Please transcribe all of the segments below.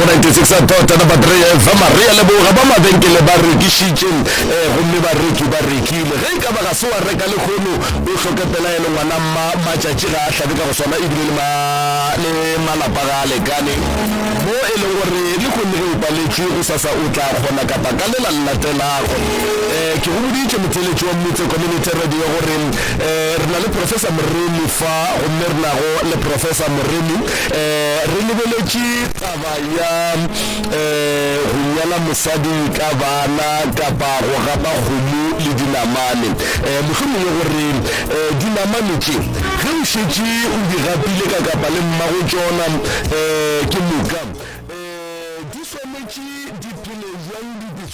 96 dot number 3 FM. Re a leboga ba mabenkele ba rekišitše eh, gomme bareki ba rekile. Ge e ka ba ga se wa reka lehono o hloke pelaelo ngwana mma, matšatši ga a hlabe ka go swana ebile le, ma, le malapa ga a lekane. Mo e leng gore lehono ge o paletšwe gosasa o tla kgona kapa ka lela le latelago. Eh, ke go boditše motheeletši wa Mmutse Community Radio gore eh, re na le Professor Moremi fa gomme re nago le Professor Moremi eh, re lebeletše taba ya eh, go nyala mosadi ka bana kapa go gapa kgomo le dinamane. Eh, mohlomongwe gore eh, dinamane tše ge o šetše o di gapile ka kapa le mmago tšona eh, ke moka eh, di swanetše di phele bjang di di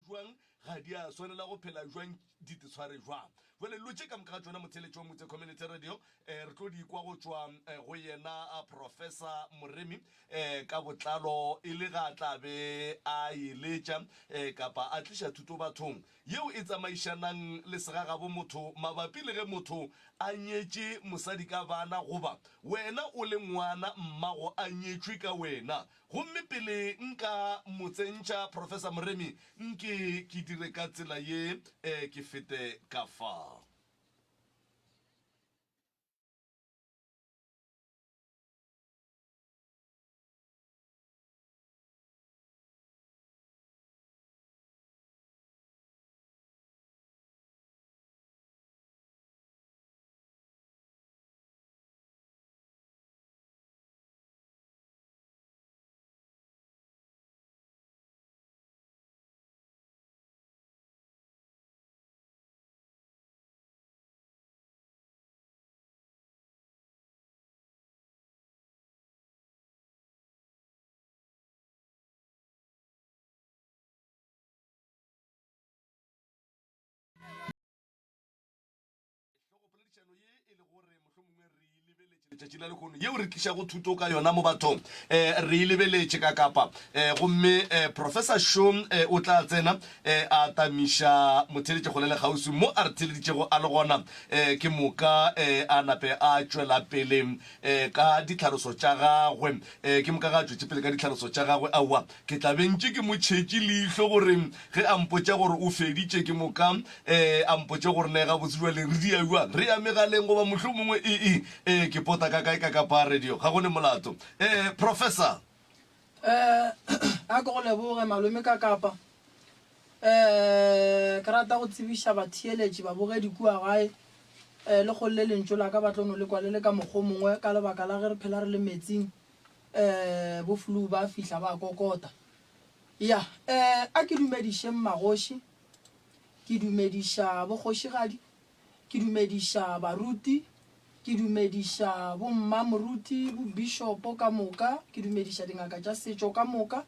jwang ga di a swanela go phela jwang di te tshware jwang jale dilo tše ka moka ga tšona motheletši wa motse community radio um re tlo di kwa go tšwa eh, go yena ah, professor moremi um ka botlalo e le ga a tla be a eletša um kapa a tliša thuto bathong yeo e tsamaišanang le segagabo motho mabapi le ge motho a nyetše mosadi ka bana goba wena o le ngwana mmago a nyetšwe ka wena Gomme pele nka mo tsentšha, Professor Moremi, nke ke dire ka tsela ye, e, ke fete ka fa. Hlogopoledišano ye e le gore mohlomongwe re e lebeletše letšatši la lehono, yeo re tlišago thuto ka yona mo bathong, um re e lebeletše ka kapa. Um gomme um Professor Sho um o tla tsena um a tamiša motheeletši kgole le kgauswi mo a re theeleditšego a le gona, um ke moka um a nape a tšwela pele um ka ditlhaloso tša gagwe. Um ke moka ga a tšwetše pele ka ditlhaloso tša gagwe, aowa, ke tla be ntše ke mo tšhetše leihlo gore ge a mpotša gore o feditše, ke moka Ee, a mpotše gore ne gabotse bjale re dia bjang, re ya megaleng goba mohlomongwe ee, ee, ke pota ka kae ka kapa radio, ga go ne molato. Ee, Professor. Ee, a ke go leboge malome ka kapa. Ee, ke rata go tsebiša batheeletši, babogedi kua gae, ee, le kgolle lentšu la ka ba tlo no le kwa le le ka mokgwa o mongwe ka lebaka la ge re phela re le metsing, ee, bo flu ba fihla ba kokota. Ya, ee, a ke dumedišeng magoši. Ke dumediša bokgošigadi, ke dumediša baruti, ke dumediša bommamoruti, bobishopo ka moka, ke dumediša dingaka tša setšo ka moka,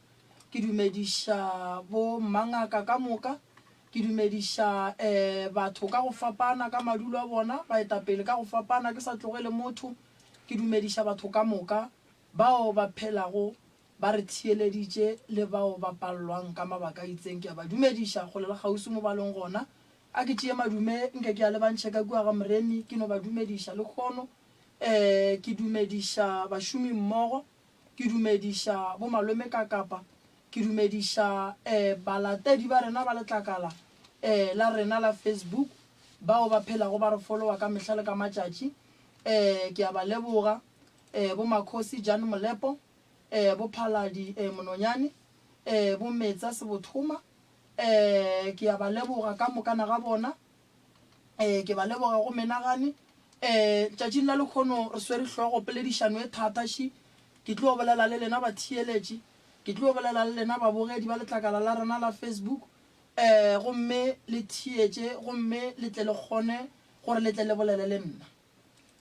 ke dumediša bommangaka ka moka, ke dumediša um batho ka go fapana ka madulo a bona, baetapele ka go fapana, ke sa tlogele motho, ke dumediša batho ka moka bao ba phelago ba re theeleditše le bao ba palelwang ka mabaka a itseng. Ke a ba dumediša kgole le kgauswi mo ba leng gona. A ke tšee madume nke ke a lebantšhe ka kua ga Moremi, ke no ba dumediša lehono. E, ke dumediša bašomimmogo, ke dumediša bomalome ka Kapa, ke dumediša e, balatedi ba rena ba letlakala e, la rena la Facebook, bao ba phelago ba re followa ka mehla le ka matšatši. E, ke a ba leboga. E, bo Makhosi Jan Molepo, eh, bo Phaladi, eh, Mononyane, eh, bo Metsa Sebothoma, eh, ke a ba leboga ka mokana ga bona, eh, ke ba leboga go menagane. Eh, tšatšing la lekhono re swere hlogo poledišano e thata ši. Ke tlo bolela le lena batheeletši, ke tlo bolela le lena babogedi ba letlakala la rena la Facebook, eh, gomme le theetše gomme le tle le kgone gore le tle le bolele le nna.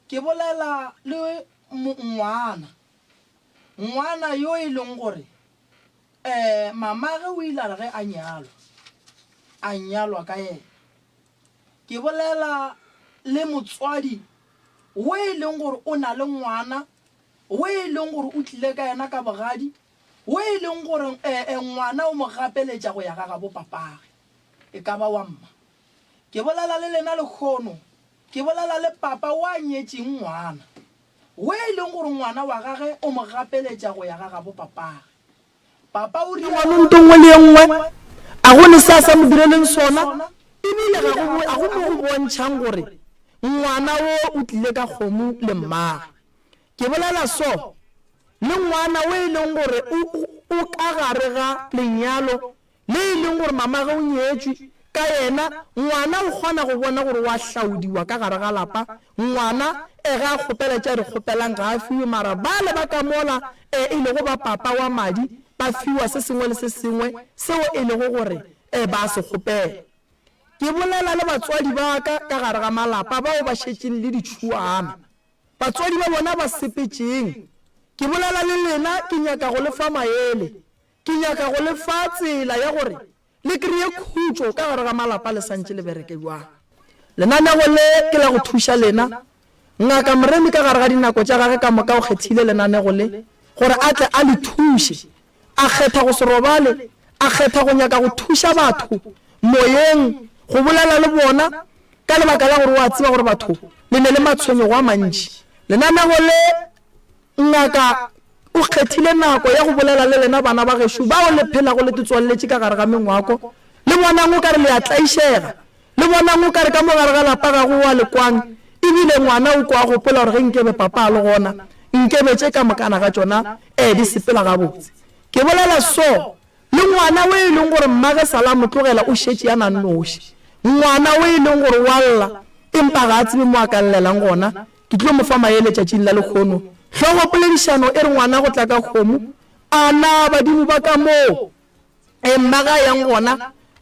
Ke bolela le ngwana, ngwana yo e leng gore um mamage o ile a re ge a nyalwa, a nyalwa ka yena. Ke bolela le motswadi wo e leng gore o na le ngwana wo e leng gore o tlile ka yena ka bogadi, wo e leng gore um ngwana o mo gapeletša go ya ga gabo papage, e ka ba wa mma. Ke bolela le lena lehono Ke bolela le papa wo a nyetšeng ngwana, wo e leng gore ngwana wa gage o mo gapeletša go ya ga gabo papage. Papa o rile ngwano nto nngwe le ye nngwe, a go ne se a sa mo direleng sona, ebile ga go, ga go mo go bontšhang gore ngwana wo o tlile ka kgomo le mmagwe. Ke bolela so, le ngwana o e leng gore o, o ka gare ga lenyalo le e leng gore mamage o nyetšwe ka yena, ngwana o kgona go bona gore o a hlaodiwa ka gare ga lapa, ngwana e ge a kgopela tše a di kgopelang ga a fiwe, mara bale ba ka mola e e lego ba papa wa madi ba fiwa se sengwe le se sengwe seo e lego gore e ba a se kgopela. Ke bolela le batswadi ba ka ka gare ga malapa bao ba šetšeng le ditšhuana, batswadi ba bona ba sepetšeng, ke bolela le lena ke nyaka go le fa maele, Ke nyaka go le fa tsela ya gore le kreye khutšo ka gare ga malapa le santše le bereke bjang. Lenanego le ke la go thuša lena. Ngaka Moremi ka gare ga dinako tša gage ka moka o kgethile lenanego le gore a tle a le thuše. A kgetha go se robale, a kgetha go nyaka go thuša batho moyeng, go bolela le bona ka lebaka la gore o a tseba gore batho le ne le matshwenyego a mantši. Lenanego le Ngaka o kgethile nako ya go bolela le lena bana ba gešo bao le phelago le tetswalletše ka gare ga mengwako. Le bonang o ka re le a tlaišega. Le bonang o ka re ka mo gare ga lapa ga go wa le kwang, e bile ngwana o kwa a gopola gore ge nkebe papa a le gona, nkebe tše ka mokana ga tšona ee di sepela gabotse. Ke bolela so, le ngwana o e leng gore mmage sala a mo tlogela o šetše a na nnoši. Ngwana o e leng gore wa lla empa ga a tsebe mo a ka llelang gona, Ke tlo mo fa maele tšatšing la lekgono. Hlogopoledišano e re ngwana go tla ka kgomo. A na badimo ba ka moo e mmage a yang gona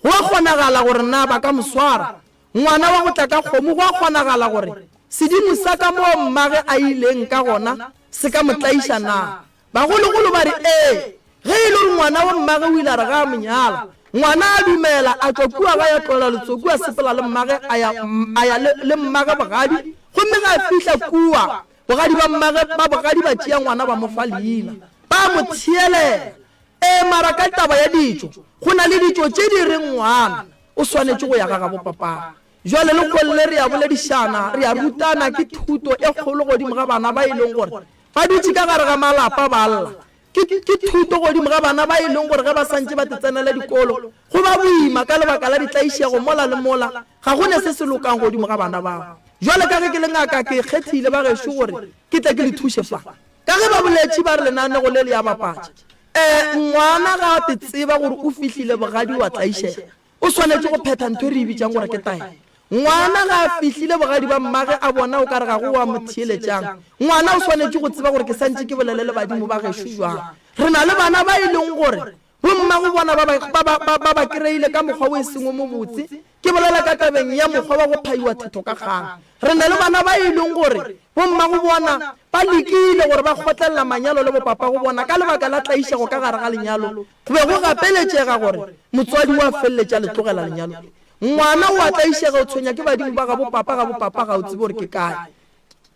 go a kgonagala gore na ba ka mo swara? Ngwana wa go tla ka kgomo go a kgonagala gore sedimo sa ka moo mmage a ileng ka gona se ka mo tlaiša na? Bagologolo ba re, Ee, ge e le gore ngwana wa mmage o ile a re ge a mo nyala, ngwana a dumela, a tšwa kua gae a tlogela letsoku a sepela le mmage a ya, a ya le, le mmage bogadi, gomme ge a fihla kua, bogadi ba mmage ba bogadi ba tšea ngwana ba mo fa leina, ba mo theelela. Ee, mara ka taba ya ditšo, go na le ditšo tše di reng ngwana o swanetše go ya ga gabo papagwe. Bjale lehono le re a boledišana, re a rutana, ke thuto e kgolo godimo ga bana ba e leng gore ba dutše ka gare ga malapa ba lla. Ke, ke thuto godimo ga bana ba e leng gore ge ba sa ntše ba te tsenela dikolo, go ba boima ka lebaka la ditlaišego mola le mola, ga go ne se se lokang godimo ga bana bao. Bjale ka ge ke le ngaka, ke kgethile ba gešo gore ke tle ke le thuše fa. Ka ge ba boletše ba re lenanego le le a bapatša. Ee, ngwana ga a te tseba gore o fihlile bogadi o a tlaišega. O swanetše go phetha ntho e re e bitšang gore ke taelo. Ngwana ga a fihlile bogadi ba mmage a bona o ka re ga go wa mo theeletšang. Ngwana o swanetše go tseba gore ke santše ke bolele le badimo ba gešo bjang. Re na le bana ba e leng gore bommago bona ba ba, ba, ba, ba ba kreile ka mokgwa o e seng o mobotse. Ke bolela ka tabeng ya mokgwa wa go phaiwa thetho ka kgang. Re na le bana ba e leng gore bommago bona ba lekile gore ba kgotlelela manyalo le bopapago bona ka lebaka la tlaišego ka gare ga lenyalo Go be go gapeletšega gore motswadi o a feleletše a le tlogela lenyalo le. Ngwana o a tlaišega, o tshwenya ke badimo ba gabo papa, gabo papa ga o tsebe gore ke kae.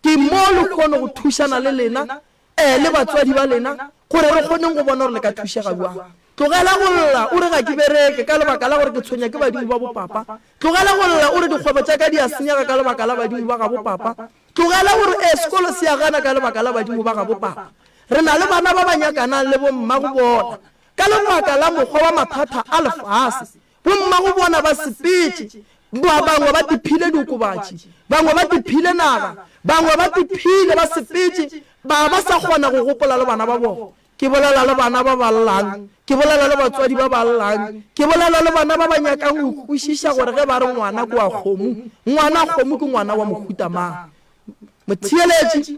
Ke mo le kgone go thušana le lena, ee, le batswadi ba lena, gore re kgoneng go bona gore le ka thušega bjang. Tlogela go lla o re ga ke bereke ka lebaka la gore ke tshwenya ke badimo ba bo papa. Tlogela go lla o re dikgwebo tša ka di a senyega ka lebaka la badimo ba gabo papa. Tlogela gore ee sekolo se a gana ka lebaka la badimo ba gabo papa. Re na le bana ba ba nyakanang le bommago bona ka lebaka la mokgwa wa mathata a lefase. Bommago bona ba sepetše, ba bangwe ba tiphile diokobatši, bangwe ba tiphile naga, bangwe ba tiphile ba sepetše, ba ba sa kgona go gopola le bana ba bona. Ke bolela le bana ba ba llang, ke bolela le batswadi ba ba llang, ke bolela le bana ba ba nyakang go kwešiša gore ge ba re ngwana ke wa kgomo, ngwana kgomo ke ngwana wa mohuta mang. Motheeletši.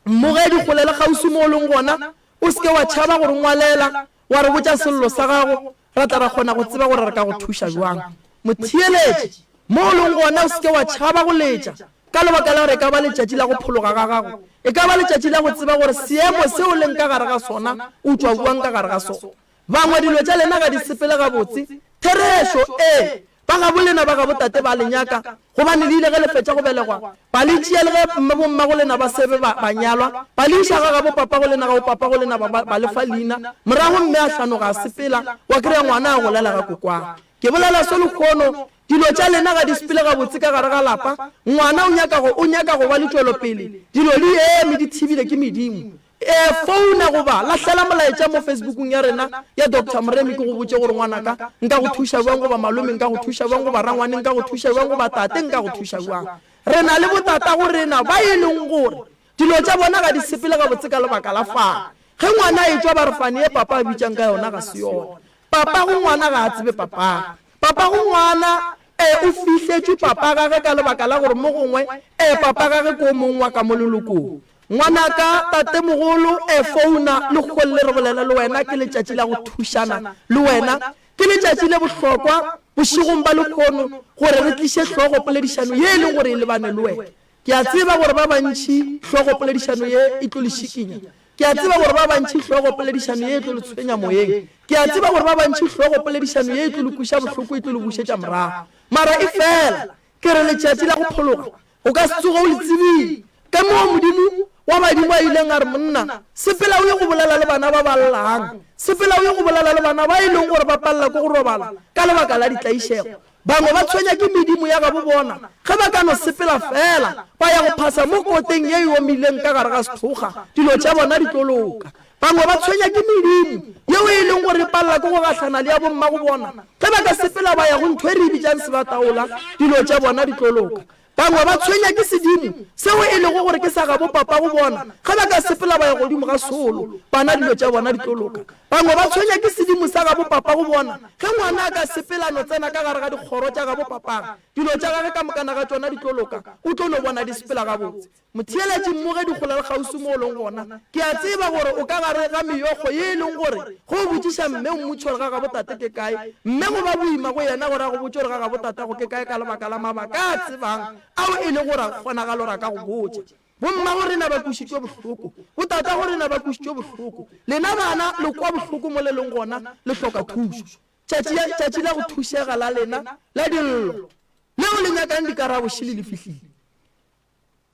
Mmogedi, golela kgauswi mo o leng gona. O se ke wa tšhaba go re ngwalela, wa re botša sello sa gago, ra tla ra kgona go tseba gore re ka go thuša bjang. Motheeletši, mo o leng gona o se ke wa tšhaba go letša, ka lebaka la gore e ka ba letšatši la go phologa ga gago. E ka ba letšatši la go tseba gore seemo se o leng ka gare ga sona o tšwa bjang ka gare ga sona. Bangwe dilo tša lena ga di sepele gabotse. Therešo, ee, ba gabo lena ba gabo tate ba le nyaka, gobane le ile ge le fetša go belegwa, ba le tšea le ge mme bommago lena ba se be ba, ba nyalwa, ba le iša ga gabo papago lena, gabo papago lena ba, ba, ba le fa leina. Morago mme a hlanoga a sepela, wa kry-a ngwana a golela ga kokwagwe. Ke bolela se lehono, dilo tša lena ga di sepele gabotse ka gare ga lapa, ngwana o nyaka go, o nyaka go ba le tšwelopele, dilo di eme di thibile ke medimo. E, founa goba lahlela molaetša mo Facebookong ya rena ya Doctor Moremi ke go botše gore ngwanaka nka go thuša bjang goba malome nka go thuša bjang goba rangwane nka go thuša bjang goba tate nka go thuša bjang. Re na le botatago rena ba e leng gore dilo tša bona ga di sepele gabotse ka lebaka la fane. Ge ngwana a etšwa ba re fane ye papa a bitšang ka yona ga se yona. Papago ngwana ga a tsebe papagwe. Papago ngwana e, o fihletšwe papa gage ka lebaka la gore mo gongwe e, papa gage ke o mongwe wa ka mo lelokong. Ngwanaka, tatemogolo, e, founa leholle re bolele le wena, ke letšatši la go thušana le wena. Ke letšatši le bohlokwa bošegong ba lehono gore re tliše hlogo poledišano ye e leng gore e lebane le wena. Ke a tseba gore ba bantši hlogo poledišano ye e tlo le šikinya. Ke a tseba gore ba bantši hlogo poledišano ye e tlo le tshwenya moyeng. Ke a tseba gore ba bantši hlogo poledišano ye e tlo le kweša bohloko, e tlo le bušetša morago. Mara efela ke re letšatši la go phologa o ka se tsoge o le tsebile. Ka moo Modimo wa badimo a ileng a re, Monna, sepela o ye go bolela le bana ba ba llang. Sepela o ye go bolela le bana ba e leng gore ba palela ke go robala ka lebaka la ditlaišego. Bangwe ba tshwenya ke medimo ya gabo bona ge ba ka no sepela feela ba ya go phasa mo koteng ye e omileng ka gare ga sethokga, dilo tša bona di tlo loka. Bangwe ba tshwenya ke medimo yeo e leng gore e palela ke go gahlana le ya bommago bona ge ba ka sepela ba ya go ntho e re e bitšang sebataola, dilo tša bona di tlo loka. Bangwe ba tshwenya ke sedimo seo e lego gore ke sa gabo papago bona ge ba ka sepela ba ya godimo ga solo, bana dilo tša bona di tlo loka. Bangwe ba tshwenya ke sedimo sa gabo papago bona ge ngwana a ka sepela a no tsena ka gare ga dikgoro tša gabo papage, dilo tša gage ka mokana ga tšona di tlo loka, o tlo no bona di sepela gabotse. Motheeletši, mmogedi kgole le kgauswi mo o leng gona, ke a tseba gore o ka gare ga meokgo ye e leng gore ge o botšiša mme o mmotšiša gore ga gabo tate ke kae, mme go ba boima go yena gore a go botše gore ga gabo tatago ke kae ka lebaka la mabaka a a tsebang ao e lego gore a kgonagalo gore a ka go botša. Bommago rena ba kwešitšwe bohloko, botatago rena ba kwešitšwe bohloko, lena bana le kwa bohloko mo le leng gona, le hloka thušo. Tšatši, tšatši la go thušega la lena la dillo leo le nyakang dikarabo šele le fihlile.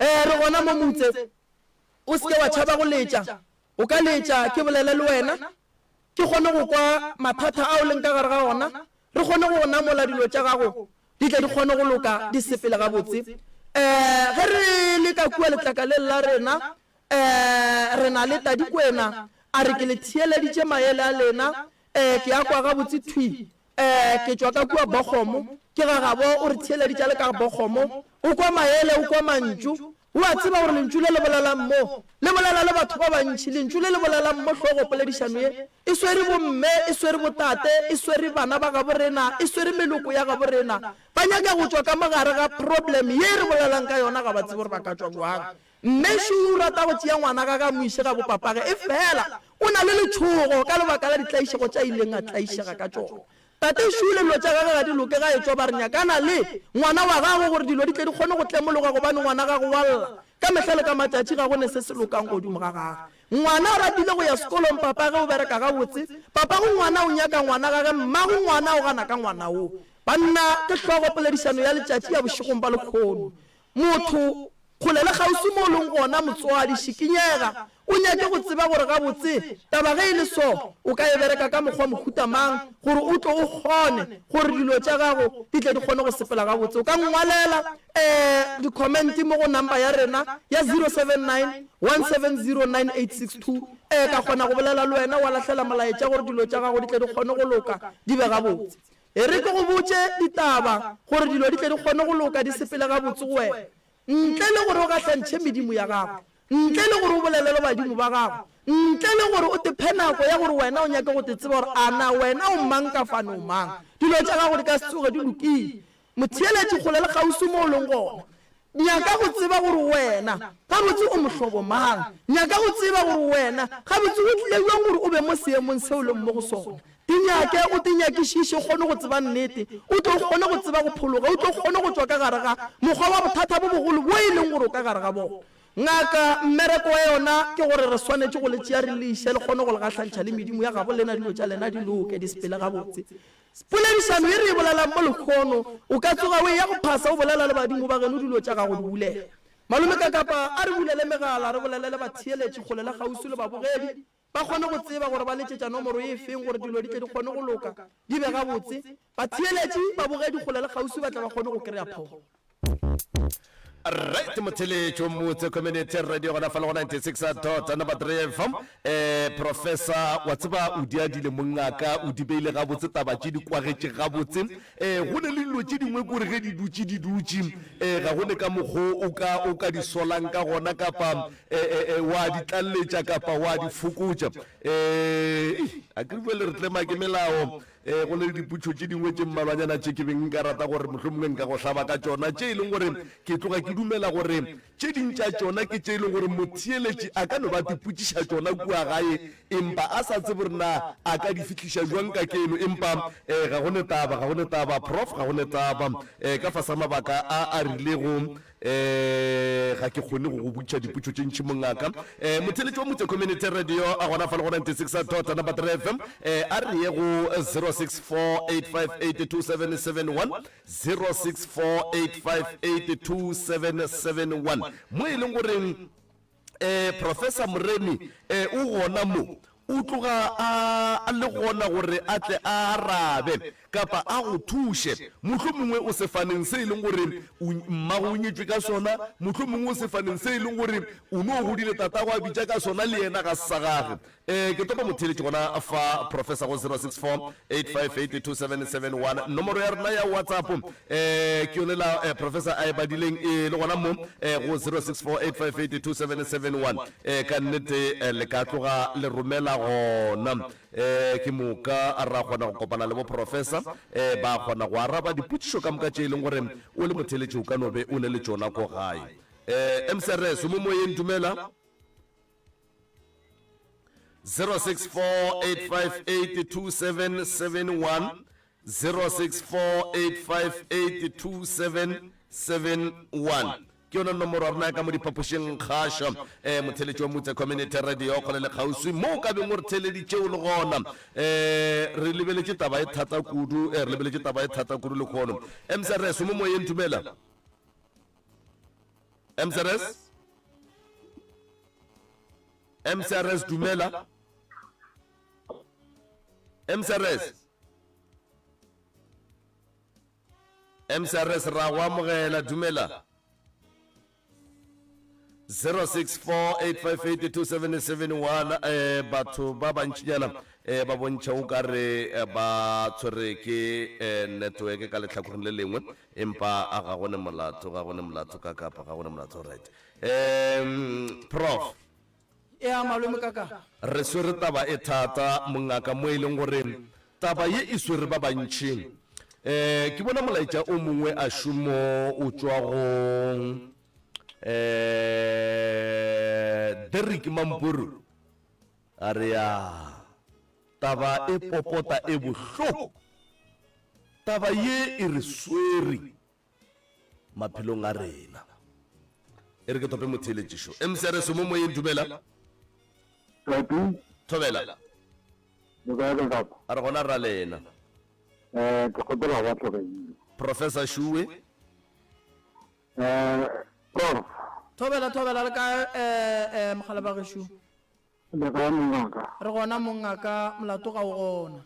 Ee, re gona mo motse. O se ke wa tšhaba go letša. O ka letša ke bolele le wena, ke kgone go kwa mathata ao o leng ka gare ga ona, re kgone go go namola dilo tša gago di tle di kgone go loka di sepele gabotse. Ee, ge re le ka kua letlakaleng la rena, ee, re na le Tadikwena a re ke le theeleditše maele a lena, ee, ke a kwa gabotse thwi. Ee, ke tšwa ka kua Bochum. Ke ga gabo, o re theeleditše a le ka Bochum. O kwa maele, o kwa mantšu. O a tseba gore lentšu le le bolelang mo, le bolela le batho ba bantši. Lentšu le le bolelang mo hlogopoledišano ye, e swere bomme, e swere botate, e swere bana ba gabo rena, e swere meloko ya gabo rena. Ba nyaka go tšwa ka mo gare ga problem ye re bolelang ka yona, ga ba tsebe gore ba ka tšwa bjang. Mme Shu o rata go tšea ngwana gage a mo iše ga bopapage, efela o na le letšhogo ka lebaka la ditlaišego tša ileng a tlaišega ka tšona. Tate Shu le dilo tša gage ga di loke ga etšwa ba re nyakana le ngwana wa gago gore dilo di tle di kgone go tlemologa gobane ngwana gago wa lla ka mehla le ka matšatši ga go ne se se lokang godimo ga gage. Ngwana o ratile go ya sekolong papage o bereka gabotse, papago ngwana o nyaka ngwana gage mmago ngwana o gana ka ngwana wo. Banna ke hlogo poledišano ya letšatši ya bošegong ba lekhono. Motho, kgole le kgauswi mo o leng gona, motswadi, šikinyega, o nyake go tseba gore gabotse taba ge e le so, o ka e bereka ka mokgwa mohuta mang gore o tlo o kgone gore dilo tša gago di tle di kgone go sepela gabotse. O ka nngwalela um di-comment mo go number ya rena ya 079 170 9862 um ka kgona go bolela le wena wa lahlela molaetša gore dilo tša gago di tle di kgone go loka di be gabotse. E re ke go botše ditaba, gore dilo di tle di kgone go loka di sepele gabotse go wena, ntle le gore o gahlantšhe medimo ya gago, ntle le gore o bolele le badimo ba gago, ntle le gore o te phe nako ya gore wena o nyake go te tseba gore a na wena o mang ka fane o mang. Dilo tša gago di ka se tsoge di lokile. Motheeletši kgole le kgauswi mo o leng gona. Nyaka go tseba gore wena gabotse o mohlobo mang. Nyaka go tseba gore wena gabotse go tlile bjang gore o be mo seemong se o leng mo go sona. Te nyake, o te nyakišiše, o kgone go tseba nnete, o tlo kgone go tseba go phologa, o tlo kgone go tšwa ka gare ga mokgwa wa bothata bo bogolo bo e leng gore o ka gare ga bona. Ngaka, mmereko wa yona ke gore re swanetše go le tšea re le iše le kgone go le gahlantšha le medimo ya gabo lena, dilo tša lena di loke, di sepele gabotse. Poledišano ye re e bolelang mo lekhono, o ka tsoga o eya go phasa o bolela le badimo ba geno dilo tša gago di bulega. Malome Kakapa a re bulele megala re bolele le batheeletši kgole le kgauswi le babogedi ba kgone go tseba gore ba letšetša nomoro e feng gore dilo di tle di kgone go loka di be gabotse. Batheeletši, babogedi kgole le kgauswi ba tle ba kgone go kry-a pholo. Right motheletšo motse community radio gona fa le go 96 dot number 3 fm eh professor wa tseba o di adile mongaka o di beile gabotse taba tše di kwagetše gabotse eh go ne le dilo tše dingwe kore ge di dutše di dutše eh ga go ne ka mokgo o ka o ka di solang ka gona kapa eh, eh, eh, wa di tlalletša kapa wa di fokotša eh a ke bua le re tlema ke melao Ee, go na le dipotšo tše dingwe tše mmalwanyana tše ke beng nka rata gore mohlomongwe nka go hlaba ka tšona, tše e leng gore ke tloga ke dumela gore tše ding tša tšona ke tše e leng gore motheeletši a ka no ba tipotšiša tšona kua gae empa a sa tsebe gore na a ka di fihliša bjang ka keno. Empa um ga go ne taba, ga go ne taba, Prof, ga go ne taba. Um ka fase ga mabaka a a rilego, Eh, ga ke kgone go go botša dipotšo tše ntši mongaka. Eh, motheletši wa Motse Community Radio a gona fa le go 96 dot number 3 FM. Eh, a re ye go 0648582771 0648582771 mo e leng goreng eh Professor Moremi eh o gona mo o tloga a a le gona gore a tle a arabe kapa a go thuše. Mohlomongwe o sefaneng se e leng gore o mmago o nyetšwe ka sona, mohlomongwe o sefaneng se e leng gore o no godile tatago a bitša ka sona le yena ga se sa gage. Eh, ke topa motheeletši gona fa Professor go 0648582771 nomoro ya rena ya WhatsApp eh, ke yone la eh, Professor a e badileng e le gona mo eh, go 0648582771 eh, ka nnete eh, le ka tloga le romela gona eh, ke moka ra kgona go kopana le bo Professor eh, ba kgona go araba dipotšišo ka moka tše e leng gore o le motheeletši o ka no be o ne le tšona ko gae. Eh, MCRS o mo moyeng dumela. 0648582771 0648582771 ke yona nomoro ya rena ya ka mo diphapošeng kgašo um eh, motheletši wa motse community radio kgole le kgauswi mo o ka beng o re theleditše o le gona um re lebeletše taba e thata kudu um re lebeletše taba e thata kudu lekgono mcrs mo moyeng dumela mcrs MCRS dumela. MCRS. MCRS ra go amogela dumela. 0648582771 eh batho ba bantšinyana eh ba bontšha o ka re eh, ba tshwere ke eh, network ka letlhakoreng le lengwe empa a ga gone molato ga gone molato ka kapa ga gone molato right Um, Prof. Ea malome kaka. Re swere taba e thata mongaka mo e leng gore taba ye e swere ba bantši. Um ke bona molaetša o mongwe a šomo o tšwa go um Derrick Mampuru a re ya taba e popota e bohloko taba ye e re swere maphelong a rena. E re ke tope motheeletšišo. MCRS mo moyeng dumela. Papi. Thobela. Le kae ka kapa? A re gona ra lena. Eh, ke kgopela go batla go Professor Shuwe. Eh, Prof. Thobela thobela le kae eh eh mogala ba gešo. Le kae mongaka? Re gona mongaka molato ga o gona.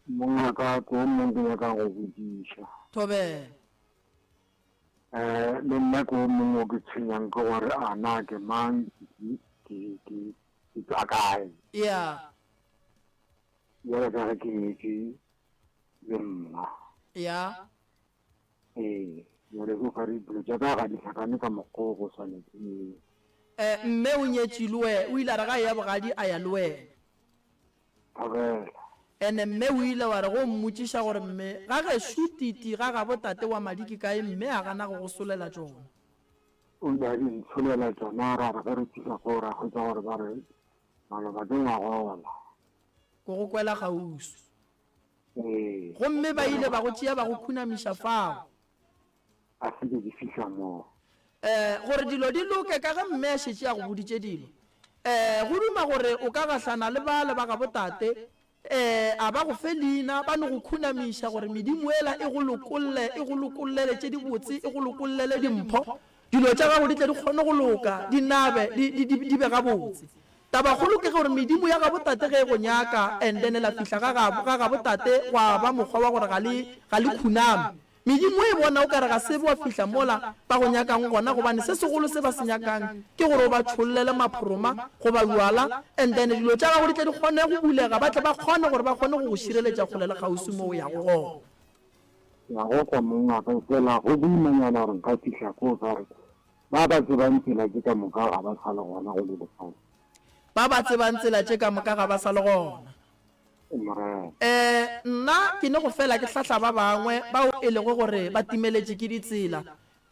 Mongaka ke o mong ke nyaka go botšiša. Thobela. Eh, le nna ke o mongwe o ke tshwenyang ke gore a na ke mang ke ke ke ke tswa kae. Ya. Bjale ka ge ke nyetše le mma. Ya. Ee, bjale ke gore dilo tša ka ga di hlakane ka mokgwa o go swanetšeng. Eh, mme o nyetše le wena, o ile a re ga eya bogadi a ya le wena. Thobela. Ene mme o ile wa re go mmotšiša gore mme ga gešo Titi ga gabo tate wa madi ke kae mme a gana go go solela tšona. O ile a di ntsholela tšona ra re ge re fihla koo ra hwetša gore ba re maloba ke ngwagola. Ko go kwela kgauswi. Ee. Gomme ba ile ba go tšea ba go khunamiša fao. A se ke ke fihla moo. Eh, gore dilo di loke ka ge mme a šetše a go boditše dilo. Eh, go duma gore o ka gahlana le bale ba gabo tate, eh, a ba go fe leina, ba no go khunamiša gore medimo yela e go lokolle, e go lokollele tše dibotse, e go lokollele dimpho, dilo tša gago di tle di kgone go loka, di nabe, di, di, di, di be gabotse. Tabakgolo ke gore medimo ya gabo tate ge e go nyaka, and then la fihla ga gabo, ga gabo tate gwa ba mokgwa wa gore ga le, ga le khuname. Medimo e bona o ka re ga se wa fihla mola ba go nyakang gona gobane se segolo se ba se nyakang ke gore o ba tšhollele maphoroma goba bjala and then dilo tša gago di tle di kgone go bulega ba tle ba kgone gore ba kgone go go šireletša kgole le kgauswi mo o yago gona. Ke a go kwa mong wa ka, efela go boimanyana gore nka fihla koo ka gore ba ba tsebang tsela tše ka moka ga ba sa le gona go le lefase. Ba ba tsebang tsela tše ka moka ga ba sa le gona. Morena. Ee, nna ke ne go fela ke hlahla ba bangwe bao e lego gore ba timeletše ke ditsela.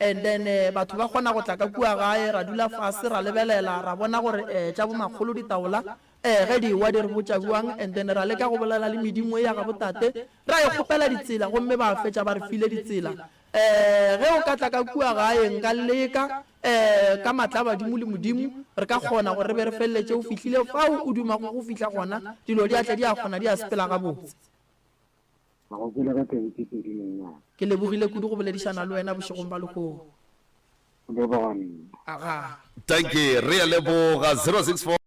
And then batho ba kgona go tla ka kua gae, ra dula fase ra lebelela, ra bona gore eh tša bomakgolo ditaola eh ge di ewa di re botša bjang, and then ra leka go bolela le medimo ya gabo tate, ra e kgopela ditsela gomme ba fetša ba re file ditsela. Eh ge o ka tla ka kua gae nka leka eh ka matla a badimo le Modimo re ka kgona gore re be re feleletše o fihlile fao o dumago go fihla gona, dilo di a tla di a kgona di a sepela gabotse. Ke go kwele ka tsebe tše pedi monna. Ke lebogile kudu go boledišana le wena bošegong ba lehono. Go leboga nna. Agaa. Dankie, re a leboga. 064.